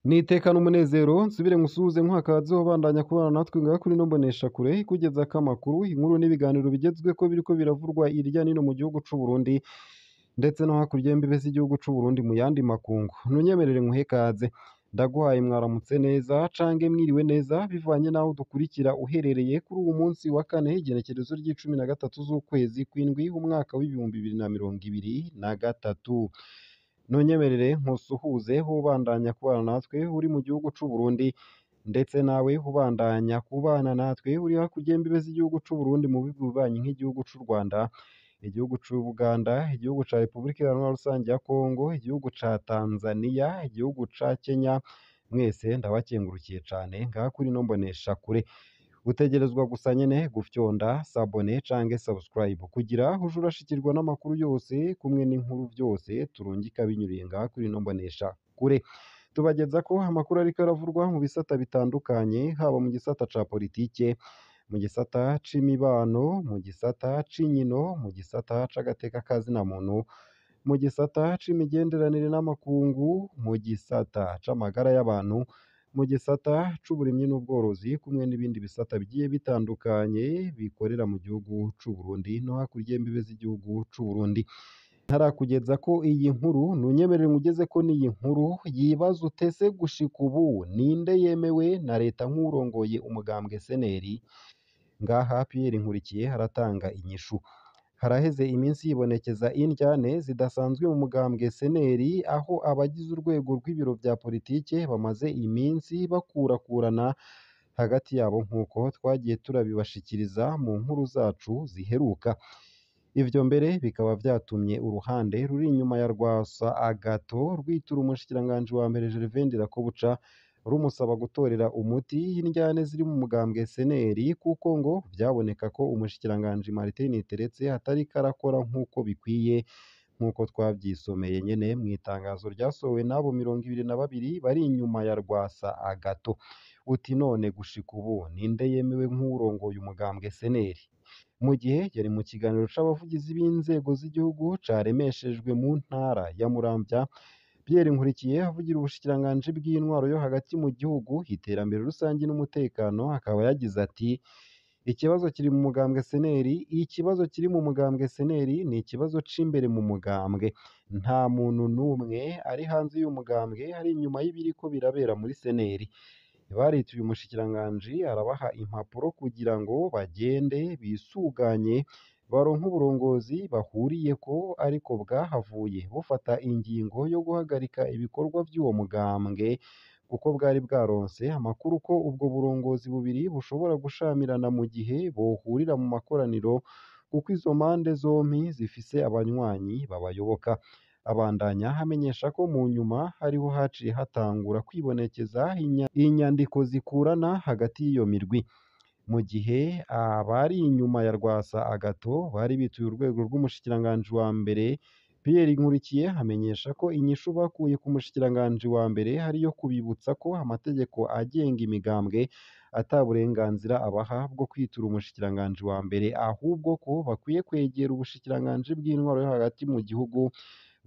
N'iteka n'umunezero nsubire nkusuhuze nkuha bandanya kubana natwe ngaha kuri ino mboneshakure ikugezako amakuru, inkuru n'ibiganiro bigezweko biriko biravurwa irya nino mu gihugu c'u Burundi ndetse no hakurya y'imbibe z'igihugu c'u Burundi mu yandi makungu. Ntunyemerere nkuhe kaze, ndaguhaye mwaramutse neza cange mwiriwe neza bivanye n'aho udukurikira uherereye kuri uwu munsi wa kane igenekerezo ry'icumi na gatatu z'ukwezi kw'indwi umwaka w'2023. Ntunyemerere nkusuhuze ubandanya kubana natwe uri mu gihugu c'u Burundi ndetse nawe ubandanya kubana natwe uri hakurya y'imbibe z'igihugu c'u Burundi mu bihugu bibanyi nk'igihugu c'u Rwanda, igihugu c'Ubuganda, igihugu ca Repubulika Iharanira Rusangi ya Kongo, igihugu ca Tanzania, igihugu ca Kenya, mwese ndabakengurukiye cane ngaha kuri ino mboneshakure. Utegerezwa gusa nyene gufyonda s'abonner canke subscribe kugira uje urashikirwa n'amakuru yose kumwe n'inkuru vyose turungika binyuriye ngaha kuri ino mboneshakure. Tubagezako amakuru ariko aravurwa mu bisata bitandukanye, haba mu gisata ca politike, mu gisata c'imibano, mu gisata c'inkino, mu gisata c'agateka ka zina muntu, mu gisata c'imigenderanire n'amakungu, mu gisata c'amagara y'abantu, mu gisata c'uburimyi n'ubworozi kumwe n'ibindi bisata bigiye bitandukanye bikorera mu gihugu c'u Burundi no hakurya y'imbibe z'igihugu c'u Burundi. Ntarakugezako iyi nkuru, ntunyemerere nkugezeko n'iyi nkuru yibaza utese gushika ubu ninde yemewe na leta nk'uwurongoye umugambwe CNL? Ngaha Pierre Nkurikiye aratanga inyishu. Haraheze iminsi yibonekeza indyane zidasanzwe mu mugambwe CNL, aho abagize urwego rw'ibiro vya politike bamaze iminsi bakurakurana hagati yabo nk'uko twagiye turabibashikiriza mu nkuru zacu ziheruka. Ivyo mbere bikaba vyatumye uruhande ruri inyuma ya Rwasa Agathon rwitura umushikiranganji wa mbere Gervais Ndirakobuca rumusaba gutorera umuti indyane ziri mu mugambwe CNL, kuko ngo vyaboneka ko umushikiranganji Martin Niteretse atariko arakora nk'uko bikwiye, nk'uko twavyisomeye nyene mw'itangazo ryasohowe n'abo 22 bari inyuma ya Rwasa Agathon. Uti none gushika ubu ninde yemewe nk'uwurongoye umugambwe CNL? Mu gihe yari mu kiganiro c'abavugizi b'inzego z'igihugu caremeshejwe mu ntara ya Muramvya, Pierre Nkurikiye avugira ubushikiranganji bw'intwaro yo hagati mu gihugu, iterambere rusangi n'umutekano, akaba yagize ati: ikibazo kiri mu mugambwe CNL, ikibazo kiri mu mugambwe CNL ni ikibazo c'imbere mu mugambwe. Nta muntu n'umwe ari hanze y'umugambwe ari inyuma y'ibiriko birabera muri CNL. Barituye umushikiranganji arabaha impapuro kugira ngo bagende bisuganye baronke uburongozi bahuriyeko, ariko bwahavuye bufata ingingo yo guhagarika ibikorwa vy'uwo mugambwe kuko bwari bwaronse amakuru ko ubwo burongozi bubiri bushobora gushamirana mu gihe bohurira mu makoraniro, kuko izo mpande zompi zifise abanywanyi babayoboka. Abandanya amenyesha ko mu nyuma hariho haciye hatangura kwibonekeza inyandiko zikurana hagati y'iyo mirwi. Mu gihe abari inyuma ya Rwasa Agathon bari bituye urwego rw'umushikiranganji wa mbere, Pierre Nkurikiye amenyesha ko inyishu bakuye ku mushikiranganji wa mbere ariyo kubibutsa ko amategeko agenga imigambwe ata burenganzira abaha bwo kwitura umushikiranganji wa mbere, ahubwo ko bakwiye kwegera ubushikiranganji bw'intwaro yo hagati mu gihugu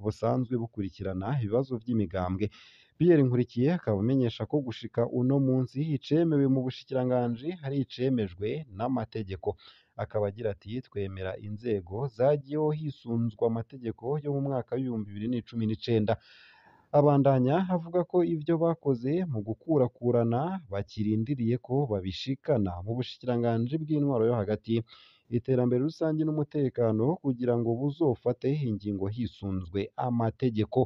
busanzwe bukurikirana ibibazo vy'imigambwe. Pierre Nkurikiye akaba amenyesha ko gushika uno munsi icemewe mu bushikiranganji hari icemejwe n'amategeko. Akaba agira ati: twemera inzego zagiyeho hisunzwe amategeko yo mu mwaka w'2019. Abandanya avuga ko ivyo bakoze mu gukurakurana bakirindiriye ko babishikana mu bushikiranganji bw'intwaro yo hagati, iterambere rusangi n'umutekano kugira ngo buzofate ingingo hisunzwe amategeko.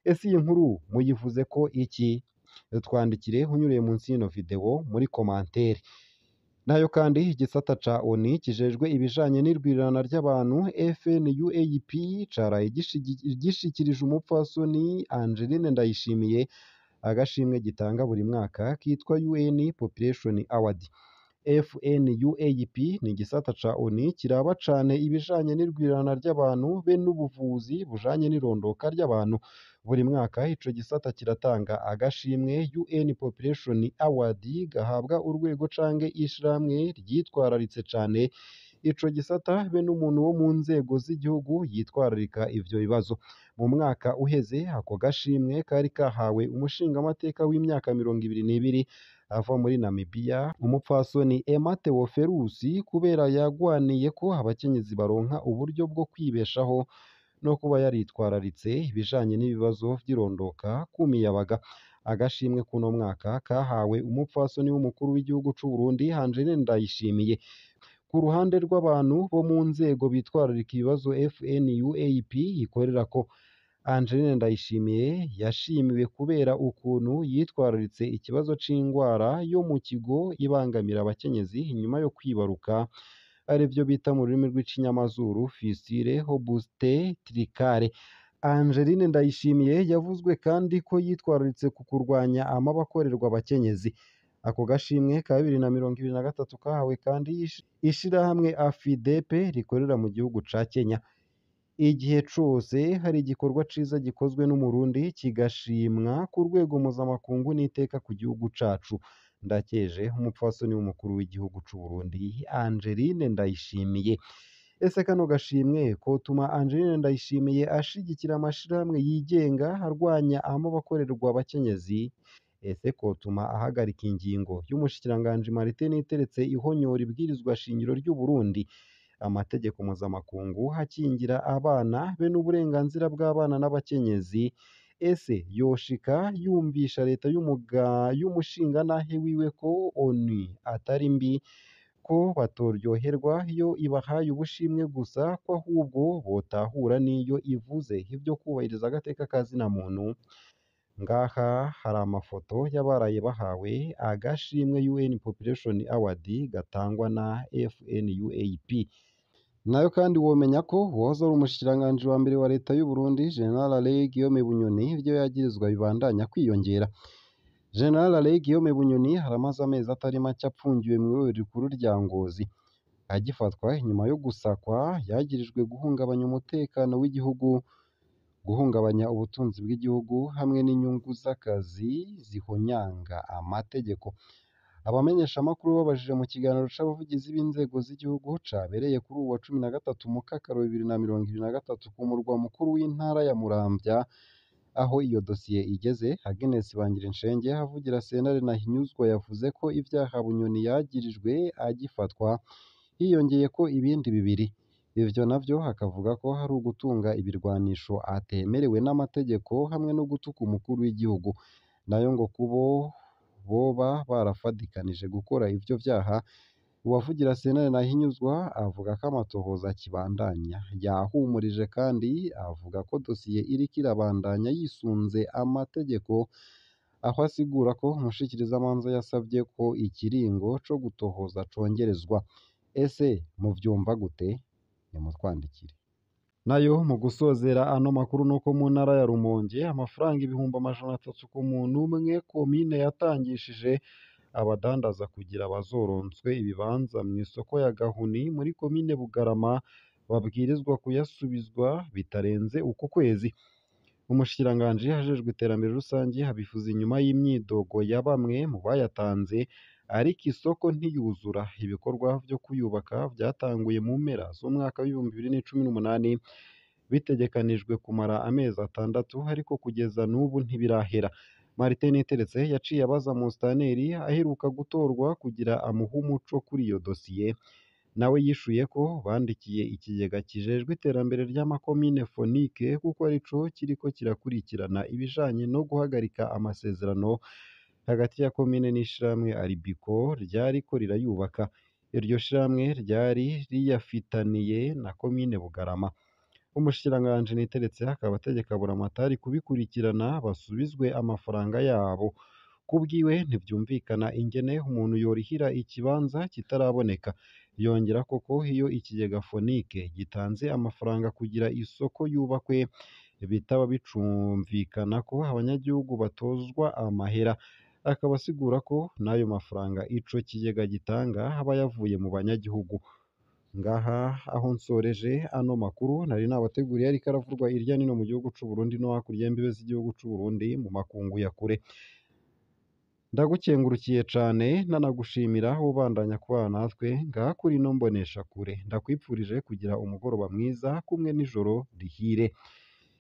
Ese iyi nkuru muyivuze ko iki? Twandikire unyuriye munsi y'ino video muri commentaire. Nayo kandi igisata ca ONU kijejwe ibijanye n'irwirirana ry'abantu FNUAP caraye gishikirije umupfasoni Angeline Ndayishimiye agashimwe gitanga buri mwaka kitwa UN Population Award. FNUAP ni igisata ca ONU kiraba cane ibijanye n'irwirirana ry'abantu be n'ubuvuzi bujanye n'irondoka ry'abantu. Buri mwaka ico gisata kiratanga agashimwe UN Population Award gahabwa urwego canke ishirahamwe ryitwararitse cane ico gisata be n'umuntu wo mu nzego z'igihugu yitwararika ivyo bibazo. Mu mwaka uheze ako gashimwe kari kahawe umushingamateka w'imyaka 22 ava muri Namibia, umupfasoni Emma Theofelus, kubera yagwaniye ko abakenyezi baronka uburyo bwo kwibeshaho no kuba yaritwararitse ibijanye n'ibibazo vy'irondoka ku miyabaga. Agashimwe k'uno mwaka kahawe umupfasoni w'umukuru w'igihugu c'u Burundi Angeline Ndayishimiye. Ku ruhande rw'abantu bo mu nzego bitwararika ibibazo FNUAP ikorerako, Angeline Ndayishimiye yashimiwe kubera ukuntu yitwararitse ikibazo c'ingwara yo mu kigo ibangamira abakenyezi inyuma yo kwibaruka, arivyo bita mu rurimi rw'ikinyamazuru fistule obstetricale. Angeline Ndayishimiye yavuzwe kandi ko yitwararitse ku kurwanya amabi akorerwa abakenyezi. Ako gashimwe ka 2023 kahawe kandi ishirahamwe AFIDEP rikorera mu gihugu ca Kenya. Igihe cose hari igikorwa ciza gikozwe n'Umurundi kigashimwa ku rwego mpuzamakungu n'iteka ku gihugu cacu. Ndakeje umupfasoni w'umukuru w'igihugu c'u Burundi Angeline Ndayishimiye. Ese kano gashimwe kotuma Angeline Ndayishimiye ashigikira amashirahamwe yigenga arwanya amabi akorerwa abakenyezi? Ese kotuma ahagarika ingingo y'umushikiranganji Martin Niteretse ihonyora ibwirizwa shingiro ry'u Burundi, amategeko mpuzamakungu akingira abana be n'uburenganzira bw'abana n'abakenyezi? Ese yoshika yumvisha leta y'umushingantahe wiwe ko ONU atari mbi, ko batoryoherwa iyo ibahaye ubushimwe gusa, ko ahubwo botahura n'iyo ivuze ivyo kubahiriza agateka ka zina muntu? Ngaha hari amafoto y'abaraye bahawe agashimwe UN Population Award gatangwa na FNUAP. Nayo kandi womenya ko uwahoze ari umushikiranganji wa mbere wa leta y'u Burundi General Alain Guillaume Bunyoni ivyo yagirizwa bibandanya kwiyongera. General Alain Guillaume Bunyoni aramaze amezi atari make apfungiwe mw'ibohero rikuru rya Ngozi. Agifatwa inyuma yo gusakwa yagirijwe guhungabanya umutekano w'igihugu, guhungabanya ubutunzi bw'igihugu hamwe n'inyungu z'akazi zihonyanga amategeko. Abamenyeshamakuru babajije mu kiganiro c'abavugizi b'inzego z'igihugu cabereye kuri uwu wa 13 Mukakaro 2023 ku murwa mukuru w'intara ya Muramvya aho iyo dosiye igeze, Agnes Bangirinshenge avugira sentare Ntahinyuzwa yavuze ko ivyaha Bunyoni yagirijwe agifatwa hiyongeyeko ibindi bibiri. Ivyo navyo akavuga ko hari ugutunga ibirwanisho atemerewe n'amategeko hamwe no gutuka umukuru w'igihugu. Nayo ngo kubo boba barafadikanije gukora ivyo vyaha, uwavugira sentare Ntahinyuzwa avuga ko amatohoza akibandanya. Yahumurije kandi avuga ko dosiye iriko irabandanya yisunze amategeko, aho asigura ko umushikirizamanza yasavye ko ikiringo co gutohoza congerezwa. Ese muvyumva gute? Nimutwandikire. Nayo mu gusozera ano makuru nuko mu ntara ya Rumonge amafaranga 300,000 ku muntu umwe komine yatangishije abadandaza kugira bazoronswe ibibanza mw'isoko ya Gahuni muri komine Bugarama babwirizwa kuyasubizwa bitarenze uku kwezi. Umushikiranganji ajejwe iterambere rusangi abivuze inyuma y'imyidogo ya bamwe mu bayatanze, ariko isoko ntiyuzura. Ibikorwa vyo kuyubaka vyatanguye mu mpera z'umwaka w'2018 bitegekanijwe kumara amezi 6, ariko kugeza n'ubu ntibirahera. Martin Niteretse yaciye abaza Musitanteri aheruka gutorwa kugira amuhe umuco kuri iyo dosiye, nawe yishuye ko bandikiye ikigega kijejwe iterambere ry'amakomine Fonike kuko arico kiriko kirakurikirana ibijanye no guhagarika amasezerano hagati ya komine n'ishirahamwe Aribiko ryariko rirayubaka. Iryo shirahamwe ryari riyafitaniye na komine Bugarama. Umushikiranganji Niteretse akaba ategeka Buramatari kubikurikirana basubizwe amafaranga yabo. Kubwiwe ntivyumvikana ingene umuntu yorihira ikibanza kitaraboneka. Yongerako ko iyo ikigega Fonike gitanze amafaranga kugira isoko yubakwe bitaba bicumvikana ko abanyagihugu batozwa amahera. Akaba asigura ko n'ayo mafaranga ico kigega gitanga aba yavuye mu banyagihugu. Ngaha aho nsoreje ano makuru nari nabateguriye ariko aravurwa irya nino mu gihugu c'u Burundi no hakurya y'imbibe z'igihugu c'u Burundi mu makungu ya kure. Ndagukengurukiye cane nanagushimira ubandanya kubana natwe ngaha kuri ino mboneshakure. Ndakwipfurije kugira umugoroba mwiza kumwe n'ijoro rihire.